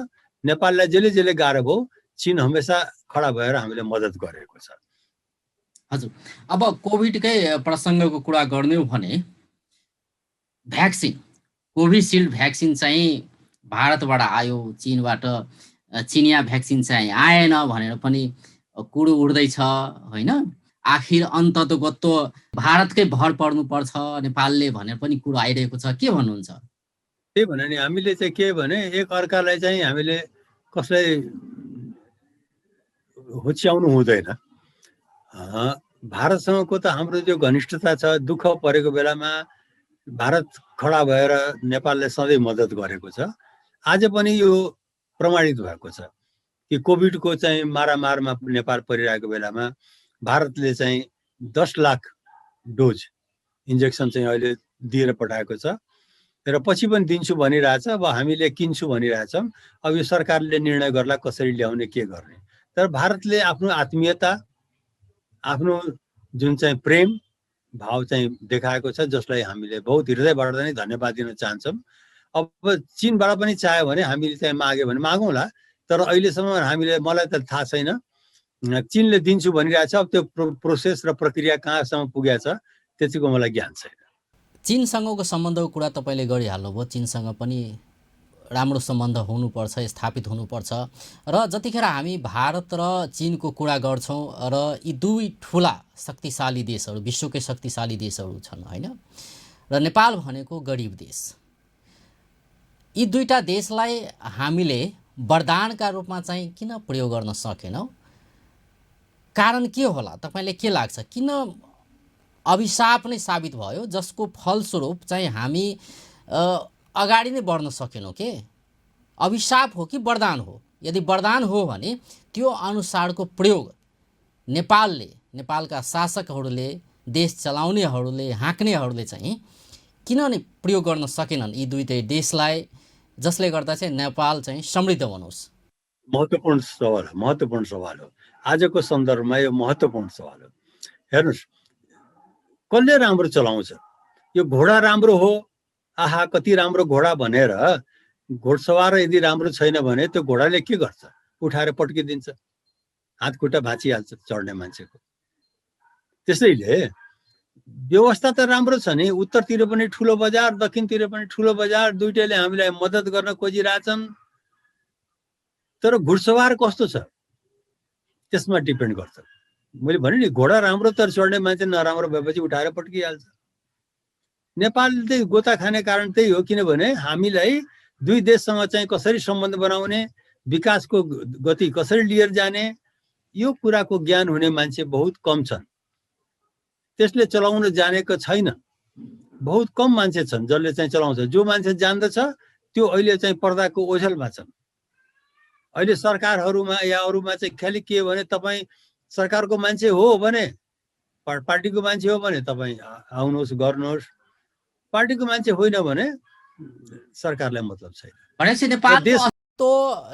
नेपाललाई जसले जसले गाह्रो भयो चीन हमेसा खडा भएर हामीले मद्दत गरेको छ। हजुर, अब कोभिडकै प्रसङ्गको कुरा गर्ने हो भने भ्याक्सिन, कोभिसिल्ड भ्याक्सिन चाहिँ भारतबाट आयो, चीनबाट चिनिया भ्याक्सिन चाहिँ आएन भनेर पनि कुरो उड्दैछ होइन। आखिर अन्ततोगत्तो भारतकै भर पर्नुपर्छ नेपालले भनेर पनि कुरो आइरहेको छ, के भन्नुहुन्छ? त्यही भने नि हामीले चाहिँ के भने एक अर्कालाई चाहिँ हामीले कसलाई होच्याउनु हुँदैन। भारतसँगको त हाम्रो जो घनिष्ठता छ, दुःख परेको बेलामा भारत खडा भएर नेपाललाई सधैँ मद्दत गरेको छ। आज पनि यो प्रमाणित भएको छ कि कोभिडको चाहिँ मारामारमा नेपाल परिरहेको बेलामा भारतले चाहिँ 10 लाख डोज इन्जेक्सन चाहिँ अहिले दिएर पठाएको छ र पछि पनि दिन्छु भनिरहेछ। अब हामीले किन्छु भनिरहेछौँ। अब यो सरकारले निर्णय गर्ला कसरी ल्याउने के गर्ने। तर भारतले आफ्नो आत्मीयता, आफ्नो जुन चाहिँ प्रेम भाव चाहिँ देखाएको छ, जसलाई हामीले बहुत हृदयबाट नै धन्यवाद दिन चाहन्छौँ। अब चीनबाट पनि चाह्यो भने हामीले चाहिँ माग्यो भने मागौँला। तर अहिलेसम्म हामीले, मलाई त थाहा छैन, चीनले दिन्छु भनिरहेछ। अब त्यो प्रोसेस र प्रक्रिया कहाँसम्म पुगेको छ त्यतिको मलाई ज्ञान छैन। चीनसँगको सम्बन्धको कुरा तपाईँले गरिहाल्नुभयो। चीनसँग पनि राम्रो सम्बन्ध हुनुपर्छ, स्थापित हुनुपर्छ र जतिखेर हामी भारत र चीनको कुरा गर्छौँ र यी दुई ठुला शक्तिशाली देशहरू, विश्वकै शक्तिशाली देशहरू छन् होइन, र नेपाल भनेको गरिब देश। यी दुईटा देशलाई हामीले वरदानका रूपमा चाहिँ किन प्रयोग गर्न सकेनौँ? कारण के होला? तपाईँले के लाग्छ? किन अभिशाप नै साबित भयो जसको फलस्वरूप चाहिँ हामी अगाडि नै बढ्न सकेनौँ? के अभिशाप हो कि वरदान हो? यदि वरदान हो भने त्यो अनुसारको प्रयोग नेपालले, नेपालका शासकहरूले, देश चलाउनेहरूले, हाँक्नेहरूले चाहिँ किन नै प्रयोग गर्न सकेनन् यी दुईटै देशलाई, जसले गर्दा चाहिँ नेपाल चाहिँ समृद्ध बनोस्? महत्त्वपूर्ण सवाल हो, महत्त्वपूर्ण सवाल हो। आजको सन्दर्भमा यो महत्त्वपूर्ण सवाल हो। हेर्नुहोस्, कसले राम्रो चलाउँछ? यो घोडा राम्रो हो, आहा कति राम्रो घोडा भनेर घोडसवार यदि राम्रो छैन भने त्यो घोडाले के गर्छ? उठाएर पड्किदिन्छ, हात खुट्टा भाँचिहाल्छ चढ्ने मान्छेको। त्यसैले व्यवस्था त राम्रो छ नि, उत्तरतिर पनि ठुलो बजार, दक्षिणतिर पनि ठुलो बजार, दुईटैले हामीलाई मद्दत गर्न खोजिरहेछन्। तर घुडसवार कस्तो छ त्यसमा डिपेन्ड गर्छ। मैले भने नि, घोडा राम्रो तर चढ्ने मान्छे नराम्रो भएपछि उठाएर पड्किहाल्छ। नेपाल चाहिँ गोता खाने कारण त्यही हो, किनभने हामीलाई दुई देशसँग चाहिँ कसरी सम्बन्ध बनाउने, विकासको गति कसरी लिएर जाने, यो कुराको ज्ञान हुने मान्छे बहुत कम छन्। त्यसले चलाउन जानेको छैन, बहुत कम मान्छे छन् जसले चाहिँ चलाउँछ। जो मान्छे जान्दछ त्यो अहिले चाहिँ पर्दाको ओझेलमा छन्। अहिले सरकारहरूमा या अरूमा चाहिँ खालि के भने तपाईँ सरकारको मान्छे हो भने, पार्टीको मान्छे हो भने तपाईँ आउनुहोस् गर्नुहोस्, पार्टीको मान्छे होइन भने सरकारलाई मतलब छैन। भनेपछि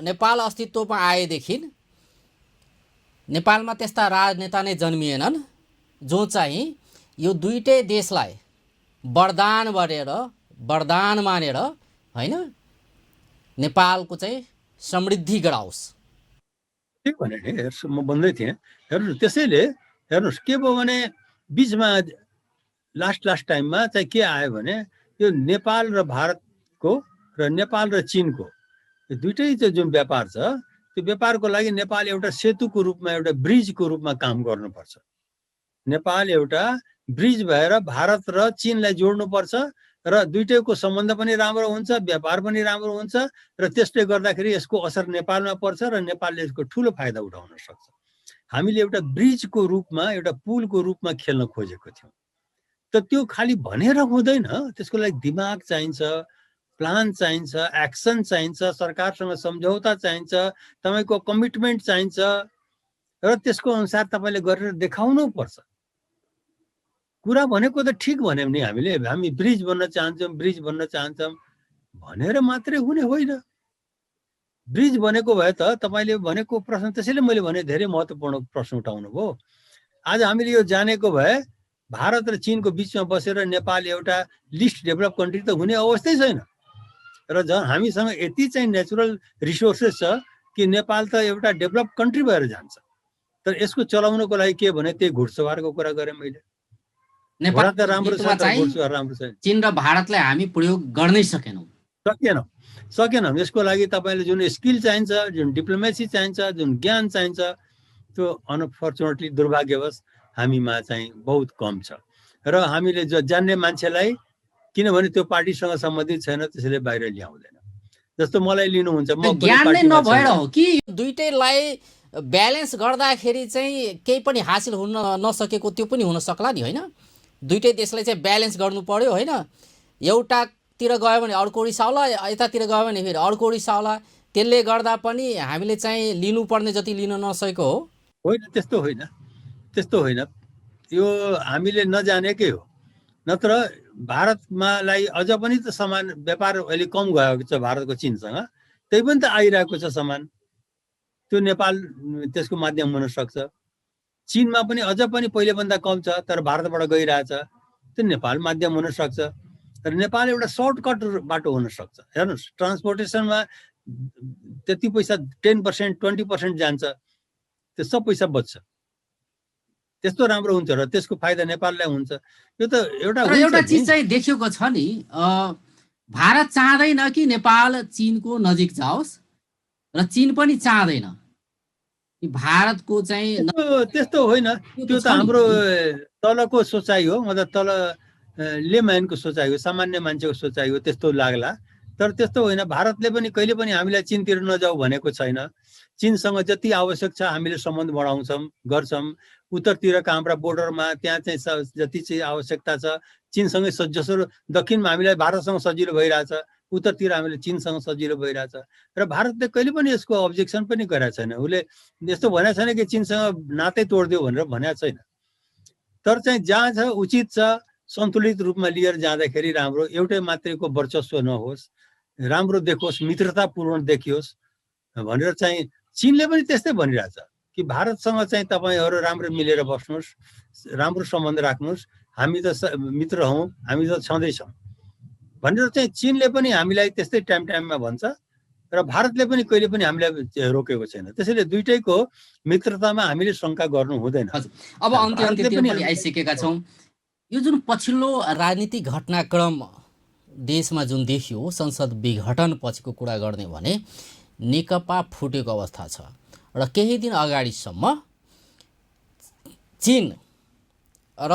नेपाल अस्तित्वमा आएदेखि नेपालमा त्यस्ता राजनेता नै जन्मिएनन् जो चाहिँ यो दुईटै देशलाई वरदान मानेर होइन नेपालको चाहिँ समृद्धि गराओस्। के भने नि हेर्नुहोस्, म भन्दै थिएँ, हेर्नुहोस् त्यसैले हेर्नुहोस् के भयो भने बिचमा लास्ट टाइममा चाहिँ के आयो भने यो नेपाल र भारतको र नेपाल र चिनको यो दुइटै चाहिँ जुन व्यापार छ त्यो व्यापारको लागि नेपाल एउटा सेतुको रूपमा एउटा ब्रिजको रूपमा काम गर्नुपर्छ। नेपाल एउटा ब्रिज भएर भारत र चिनलाई जोड्नुपर्छ र दुइटैको सम्बन्ध पनि राम्रो हुन्छ, व्यापार पनि राम्रो हुन्छ र त्यसले गर्दाखेरि यसको असर नेपालमा पर्छ र नेपालले यसको ठुलो फाइदा उठाउन सक्छ। हामीले एउटा ब्रिजको रूपमा एउटा पुलको रूपमा खेल्न खोजेको थियौँ। त त्यो खालि भनेर हुँदैन, त्यसको लागि दिमाग चाहिन्छ, प्लान चाहिन्छ, एक्सन चाहिन्छ, सरकारसँग सम्झौता चाहिन्छ, तपाईँको कमिटमेन्ट चाहिन्छ र त्यसको अनुसार तपाईँले गरेर देखाउनु पर्छ। कुरा भनेको त ठिक भन्यौँ नि हामी ब्रिज बन्न चाहन्छौँ भनेर मात्रै हुने होइन। ब्रिज बनेको भए त तपाईँले भनेको प्रश्न, त्यसैले मैले भने धेरै महत्त्वपूर्ण प्रश्न उठाउनु भयो। आज हामीले यो जानेको भए भारत र चिनको बिचमा बसेर नेपाल एउटा लिस्ट डेभलप कन्ट्री त हुने अवस्थै छैन र हामीसँग यति चाहिँ नेचुरल रिसोर्सेस छ कि नेपाल त एउटा डेभलप कन्ट्री भएर जान्छ। तर यसको चलाउनको लागि के भने त्यही घुडसवारको कुरा गरेँ मैले। घोडा त राम्रो छ तर घुडसवार राम्रो छैन। चीन र भारतलाई हामी प्रयोग गर्नै सकेनौँ। यसको लागि तपाईँले जुन स्किल चाहिन्छ, जुन डिप्लोमेसी चाहिन्छ, जुन ज्ञान चाहिन्छ, त्यो अनफर्चुनेटली दुर्भाग्यवश हामीमा चाहिँ बहुत कम छ र हामीले जान्ने मान्छेलाई, किनभने त्यो पार्टीसँग सम्बन्धित छैन, त्यसैले बाहिर ल्याउँदैन। जस्तो मलाई लिनुहुन्छ, म ज्ञान नै नभएर हो कि दुइटैलाई ब्यालेन्स गर्दाखेरि चाहिँ केही पनि हासिल हुन नसकेको, त्यो पनि हुन सक्ला नि, होइन? दुइटै देशलाई चाहिँ ब्यालेन्स गर्नु पर्यो, होइन? एउटातिर गयो भने अर्को रिसाउला, यतातिर गयो भने फेरि अर्को रिसाउला। त्यसले गर्दा पनि हामीले चाहिँ लिनुपर्ने जति लिन नसकेको हो। होइन, त्यस्तो होइन। यो हामीले नजानेकै हो। नत्र भारतमालाई अझ पनि त सामान व्यापार अहिले कम गएको छ भारतको चिनसँग, त्यही पनि त आइरहेको छ सामान। त्यो नेपाल त्यसको माध्यम हुन सक्छ। चिनमा पनि अझ पनि पहिलेभन्दा कम छ तर भारतबाट गइरहेछ, त्यो नेपाल माध्यम हुन सक्छ। र नेपाल एउटा सर्टकट बाटो हुन सक्छ। हेर्नुहोस्, ट्रान्सपोर्टेसनमा त्यति पैसा 10% 20% जान्छ, त्यो सब पैसा बच्छ। त्यस्तो राम्रो हुन्छ र त्यसको फाइदा नेपाललाई हुन्छ। यो त एउटा चिज चाहिँ देखिएको छ नि, भारत चाहँदैन कि नेपाल चीनको नजिक जाओस् र चीन पनि चाहँदैन कि भारतको चाहिँ त्यस्तो होइन। त्यो त हाम्रो तलको सोचाइ हो, मतलब तल लेम्यानको सोचाइ हो, सामान्य मान्छेको सोचाइ हो, त्यस्तो लाग्ला। तर त्यस्तो होइन। भारतले पनि कहिले पनि हामीलाई चीनतिर नजाऊ भनेको छैन। चीनसँग जति आवश्यक छ हामीले सम्बन्ध बढाउँछौँ, गर्छौँ। उत्तरतिरका हाम्रा बोर्डरमा त्यहाँ चाहिँ जति चाहिँ आवश्यकता छ चीनसँगै जसरी दक्षिणमा हामीलाई भारतसँग सजिलो भइरहेछ, उत्तरतिर हामीले चीनसँग सजिलो भइरहेछ र भारतले कहिले पनि यसको अब्जेक्सन पनि गरेको छैन। उसले यस्तो भनेको छैन कि चीनसँग नातै तोडिदियो भनेर भनेको छैन। तर चाहिँ जहाँ छ उचित छ, सन्तुलित रूपमा लिएर जाँदाखेरि राम्रो, एउटै मात्रेको वर्चस्व नहोस्, राम्रो देखोस्, मित्रतापूर्ण देखियोस् भनेर चाहिँ चीनले पनि त्यस्तै भनिरहेछ कि भारतसँग चाहिँ तपाईँहरू राम्रो मिलेर बस्नुहोस्, राम्रो सम्बन्ध राख्नुहोस्, हामी त मित्र हौँ, हामी त छँदैछौँ भनेर चाहिँ चीनले पनि हामीलाई त्यस्तै टाइममा भन्छ र भारतले पनि कहिले पनि हामीलाई रोकेको छैन। त्यसैले दुइटैको मित्रतामा हामीले शङ्का गर्नु हुँदैन। अब अन्त्यतिर पनि आइसकेका छौँ। यो जुन पछिल्लो राजनीतिक घटनाक्रम देशमा जुन देखियो, संसद विघटन पछिको कुरा गर्ने भने नेकपा फुटेको अवस्था छ र केही दिन अगाडिसम्म चीन र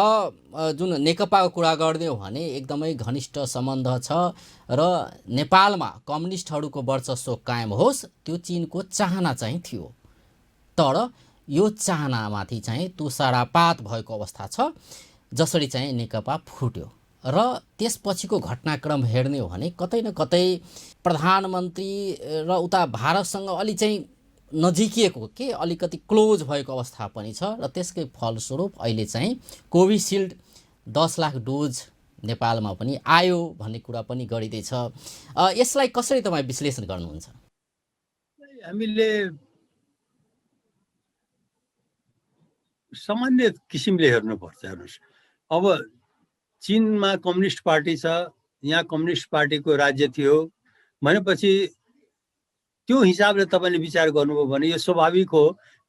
जुन नेकपाको कुरा गर्ने हो भने एकदमै घनिष्ठ सम्बन्ध छ र नेपालमा कम्युनिस्टहरूको वर्चस्व कायम होस्, त्यो चीनको चाहना चाहिँ थियो। तर यो चाहनामाथि चाहिँ तुषारापात भएको अवस्था छ, जसरी चाहिँ नेकपा फुट्यो। र त्यसपछिको घटनाक्रम हेर्ने हो भने कतै न कतै प्रधानमन्त्री र उता भारतसँग अलि चाहिँ नजिकिएको के अलिकति क्लोज भएको अवस्था पनि छ र त्यसकै फलस्वरूप अहिले चाहिँ कोभिसिल्ड 10 लाख डोज नेपालमा पनि आयो भन्ने कुरा पनि गरिँदैछ। यसलाई कसरी तपाईँ विश्लेषण गर्नुहुन्छ? हामीले सामान्य किसिमले हेर्नुपर्छ। हेर्नुहोस्, अब चीनमा कम्युनिस्ट पार्टी छ, यहाँ कम्युनिस्ट पार्टीको राज्य थियो भनेपछि त्यो हिसाबले तपाईँले विचार गर्नुभयो भने यो स्वाभाविक हो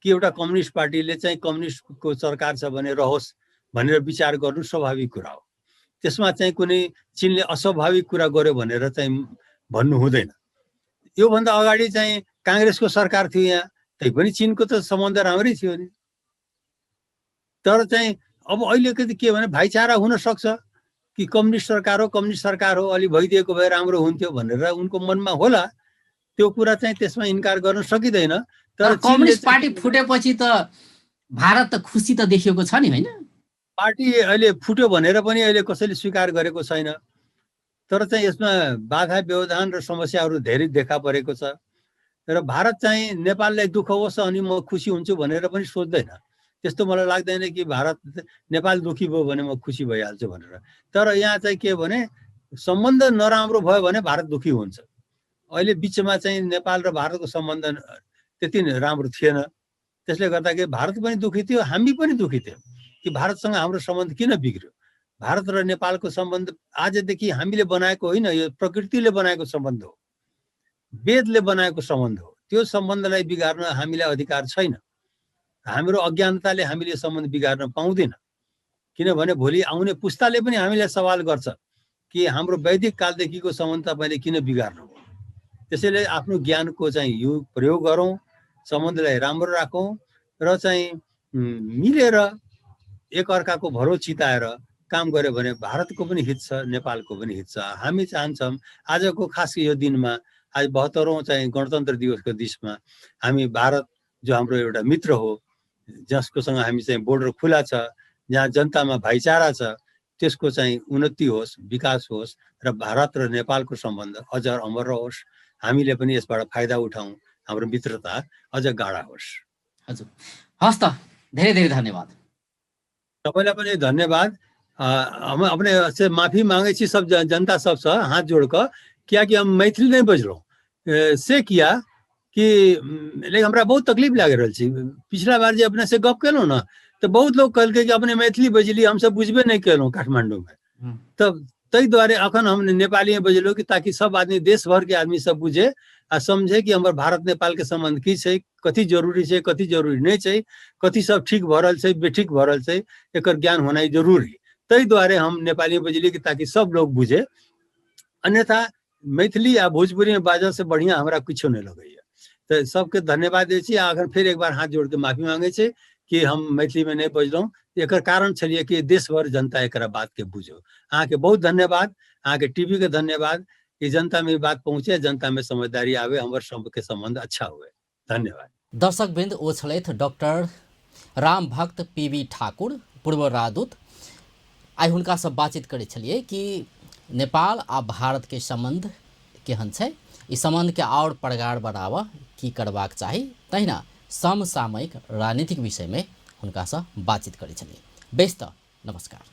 कि एउटा कम्युनिस्ट पार्टीले चाहिँ कम्युनिस्टको सरकार छ भने रहोस् भनेर विचार गर्नु स्वाभाविक कुरा हो। त्यसमा चाहिँ कुनै चिनले अस्वाभाविक कुरा गर्यो भनेर चाहिँ भन्नु हुँदैन। योभन्दा अगाडि चाहिँ काङ्ग्रेसको सरकार थियो यहाँ, त्यही पनि चिनको त सम्बन्ध राम्रै थियो नि। तर चाहिँ अब अहिलेको के भने भाइचारा हुन सक्छ कि कम्युनिस्ट सरकार हो अलि भइदिएको भए राम्रो हुन्थ्यो भनेर उनको मनमा होला। त्यो कुरा चाहिँ त्यसमा इन्कार गर्न सकिँदैन। तर कम्युनिस्ट पार्टी फुटेपछि त भारत त खुसी त देखिएको छ नि, होइन? पार्टी अहिले फुट्यो भनेर पनि अहिले कसैले स्वीकार गरेको छैन। तर चाहिँ यसमा बाधा व्यवधान र समस्याहरू धेरै देखा परेको छ। र भारत चाहिँ नेपाललाई दुःख होस् अनि म खुसी हुन्छु भनेर पनि सोच्दैन। त्यस्तो मलाई लाग्दैन कि भारत नेपाल दुःखी भयो भने म खुसी भइहाल्छु भनेर। तर यहाँ चाहिँ के भने सम्बन्ध नराम्रो भयो भने भारत दुःखी हुन्छ। अहिले बिचमा चाहिँ नेपाल र भारतको सम्बन्ध त्यति राम्रो थिएन। त्यसले गर्दाखेरि भारत पनि दुःखी थियो, हामी पनि दुःखी थियौँ कि भारतसँग हाम्रो सम्बन्ध किन बिग्रियो। भारत र नेपालको सम्बन्ध आजदेखि हामीले बनाएको होइन, यो प्रकृतिले बनाएको सम्बन्ध हो, वेदले बनाएको सम्बन्ध हो। त्यो सम्बन्धलाई बिगार्न हामीलाई अधिकार छैन। हाम्रो अज्ञानताले हामीले सम्बन्ध बिगार्न पाउँदैन। किनभने भोलि आउने पुस्ताले पनि हामीलाई सवाल गर्छ कि हाम्रो वैदिक कालदेखिको सम्बन्ध तपाईँले किन बिगार्नु। त्यसैले आफ्नो ज्ञानको चाहिँ यो प्रयोग गरौँ, सम्बन्धलाई राम्रो राखौँ र चाहिँ मिलेर एकअर्काको भरो चिताएर काम गर्यो भने भारतको पनि हित छ, नेपालको पनि हित छ। हामी चाहन्छौँ आजको खास यो दिनमा, आज 72औं चाहिँ गणतन्त्र दिवसको दिसमा हामी भारत जो हाम्रो एउटा मित्र हो, जसकोसँग हामी चाहिँ बोर्डर खुला छ, जहाँ जनतामा भाइचारा छ, त्यसको चाहिँ उन्नति होस्, विकास होस् र भारत र नेपालको सम्बन्ध अझ अमर रहोस्। हामीले पनि यसबाट फाइदा उठाउँ, हाम्रो मित्रता अझ गाढा होस्। हजुर, हस् त, धेरै धेरै धन्यवाद। तपाईँलाई पनि धन्यवाद। हम अपने से माफी मांगे छी सब जनता सबसे हाथ जोड़कर, क्या कि हम मैथिली नहीं बजलौं से किया कि लेकिन हमरा बहुत तकलीफ लाग रहल छी। पिछला बार जे अपने से गप केलौं ना तो बहुत लोग कहलकै कि अपने मैथिली बजली, हम सब बुझबे नहीं केलौं काठमांडू में। तब तै द्वारे अखन हम नेपाली में बजलौं कि ताकि सब आदमी, देश भर के आदमी सब बुझे आ समझे कि हमर भारत नेपाल के संबंध की छै, कथी जरूरी छै, कथी जरूरी नहीं छै, कथी सब ठीक भ रहल छै, बेठीक भ रहल छै, एकर ज्ञान होनाइ जरूरी। तै द्वारे हम नेपाली में बजली कि ताकि सब लोग बुझे। अन्यथा मैथिली आ भोजपुरी में बाजल से बढ़िया हमरा कुछो नहीं लगैया। तो सबके धन्यवाद दै छी। अगर फिर एक बार हाथ जोड़ के माफी मांगे छै कि हम मैथिली में नहीं बजलौं। एकर कारण छलिए कि देश भर जनता एकरा बात के बुझो। अहाँ के बहुत धन्यवाद, अहाँ के टीवी के धन्यवाद कि जनता में बात पहुंचे, जनता में समझदारी आवे, हमर सबके संबंध अच्छा हुए। धन्यवाद। दर्शकवृन्द, ओ छलैथ डॉक्टर रामभक्त पीवी ठाकुर, पूर्व राजदूत। आइ हुनका सब बातचीत करै छलिए कि नेपाल आ भारत के संबंध केहन छै, ई संबंध के और प्रगाढ़ बढ़ावा की करबाक चाही, तहिना समसामयिक राजनीतिक विषय में हुनका सब बातचीत करै छलिए। बेस्त नमस्कार।